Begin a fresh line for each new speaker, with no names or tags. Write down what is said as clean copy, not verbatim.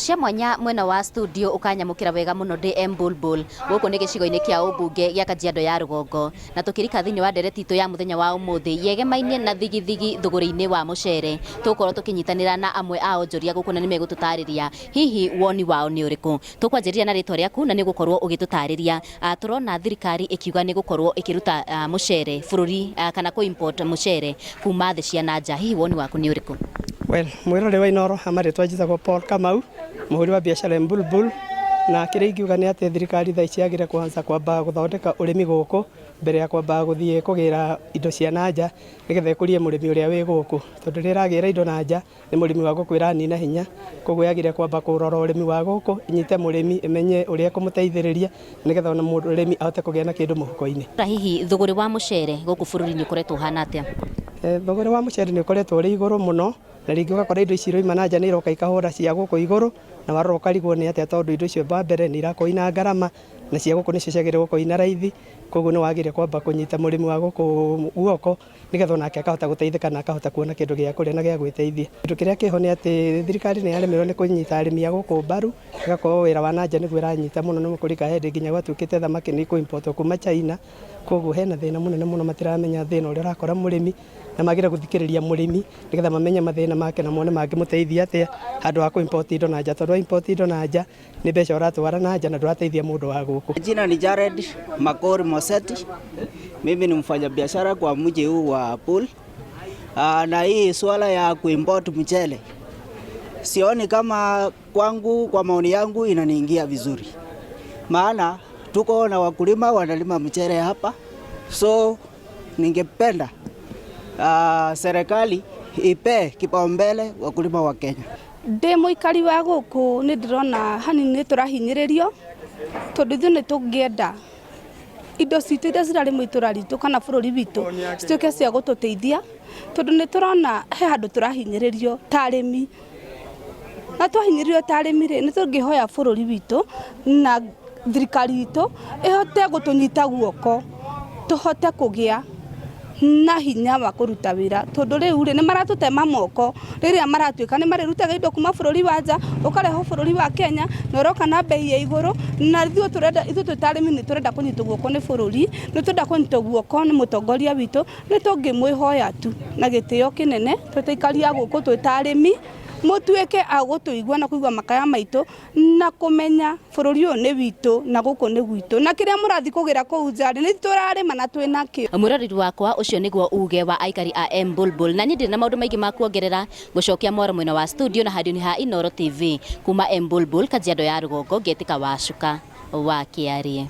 Cia mwanya mwena wa studio ũkanyamũkĩra wega mũno ndĩ M Bulbul. Gũkũ nĩ gĩcigo-inĩ kĩa ũmbunge gĩa Kajiado ya Rũgongo. Na tũkĩrika thĩinĩ wa ndereti itũ ya mũthenya wa ũmũthĩ yegemainie na thigithigi thũgũrĩ-inĩ wa mũcere. Tũgũkorwo tũkĩnyitanĩra na amwe a onjoria gũkũ na nĩmegũtũtarĩria hihi woni wao nĩ ũrĩkũ. Tũkwanjĩrĩria na rĩtwa rĩaku na nĩ ũgũkorwo ũgĩtũtarĩria. Tũrona thirikari ĩkiuga nĩ ĩgũkorwo ĩkĩruta mũcere bũrũri kana kũ import mũcere kuma thĩ cia na nja. Hihi woni waku nĩ ũrĩkũ?
Well, mwĩroreri wa Inooro, ha marĩtwa njĩtagwo Paul Kamau, mũhũri wa biacara Embulbul, na kĩrĩa ingiuga nĩ atĩ thirikari thaa ici yagĩrĩire kwanza kwamba gũthondeka ũrĩmi gũkũ mbere ya kwamba gũthiĩ kũgĩra indo cia na nja nĩgetha ĩkũrie mũrĩmi ũrĩa wĩ gũkũ, tondũ rĩrĩa ĩragĩra indo na nja nĩ mũrĩmi wa gũkũ ĩranina hinya, koguo yagĩrĩire kwamba kũrora ũrĩmi wa gũkũ, ĩnyite mũrĩmi ĩmenye ũrĩa ĩkũmũteithĩrĩria nĩgetha ona mũrĩmi ahote kũgĩa na kĩndũ mũhuko-inĩ.
Hihi thũgũrĩ wa mũcere gũkũ bũrũri-inĩ ũkoretwo ũhana atĩa?
Thũgũrĩ wa mũcere nĩ ũkoretwo ũrĩ igũrũ mũno, na rĩngĩ ũgakora indo ici iroima na nja nĩ iroka ikahũra cia gũkũ igũrũ, na warora ũkarigwo nĩ atĩa tondũ indo icio wa mbere nĩ irakorwo ina ngarama, na cia gũkũ nĩcio ciagĩrĩire gũkorwo ina raithi, koguo nĩ wagĩrĩire kwamba kũnyita mũrĩmi wa gũkũ guoko, nĩgetha onake akahota gũteithĩka na akahota kuona kĩndũ gĩa kũrĩa na gĩa gwĩteithia. Kĩndũ kĩrĩa kĩho nĩ atĩ thirikari nĩ yaremirwo nĩ kũnyita arĩmi a gũkũ mbaru, ĩgakorwo wĩra wa na nja nĩguo ĩranyita mũno nĩ kũrika he hĩndĩ nginya gwatuĩkĩte thamaki nĩ ikũ import wo kuma China, koguo hena thĩna mũnene mũno matiramenya thĩna ũrĩa ũrakora mũrĩmi, na magĩrĩire gũthikĩrĩria mũrĩmi nĩgetha mamenye mathĩna make na mone mangĩmũteithia atĩa handũ ha kũ import indo na nja, tondũ wa import indo na nja nĩ mbeca ũratwara na nja na ndũrateithia mũndũ wa gũkũ.
Jina ni Jared Makori Moseti. Mimi ni mfanyabiashara kwa mji huu wa Pool. Na hii swala ya kuimport mchele sioni kama kwangu, kwa maoni yangu inaniingia vizuri, maana tuko na wakulima wanalima mchele hapa, so ningependa serikali ipe kipaumbele wakulima wa Kenya.
Ndĩ mũikari wa gũkũ nĩ ndĩrona hanini nĩ tũrahinyĩrĩrio tondũ ithuĩ nĩ tũngĩenda indo citũ iria cirarĩmwo itũra ritũ kana bũrũri witũ cituĩke cia gũtũteithia tondũ nĩ tũrona he handũ tũrahinyĩrĩrio ta arĩmi na twahinyĩrĩrio ta arĩmi rĩ, nĩ tũngĩhoya bũrũri witũ na thirikari itũ ĩhote gũtũnyita guoko tũhote kũgĩa na hinya wa kũruta wĩra tondũ rĩu rĩ, nĩ maratũtema moko rĩrĩa maratuĩka nĩ marĩrutaga indo kuma bũrũri wa nja ũkarehwo bũrũri wa Kenya na ũroka na bei ya igũrũ na ithuĩ tũrenda ithuĩ twĩ ta arĩmi nĩ tũrenda kũnyitwo guoko nĩ bũrũri nĩ tũrenda kũnyitwo guoko nĩ mũtongoria witũ nĩ tũngĩmwĩhoya tu na gĩtĩo kĩnene twĩ ta aikari a gũkũ twĩ ta arĩmi mũtuĩke a gũtũigua na kũigua makaya maitũ na kũmenya bũrũri ũyũ nĩ witũ na gũkũ nĩ gwitũ na kĩrĩa mũrathiĩ kũgĩra kũu nja rĩ, nĩ tũrarĩma na twĩ nakĩo.
Mwĩroreri wakwa ũcio nĩguo uge wa aikari a M Bulbul na niĩ ndirĩ na maũndũ maingĩ ma kuongerera ngũcokia mwaro mwena wa studio na handũ-inĩ ha Inooro TV kuma M Bulbul Kajiado ya rũgongo ngetĩka Wacuka wa Kĩarie.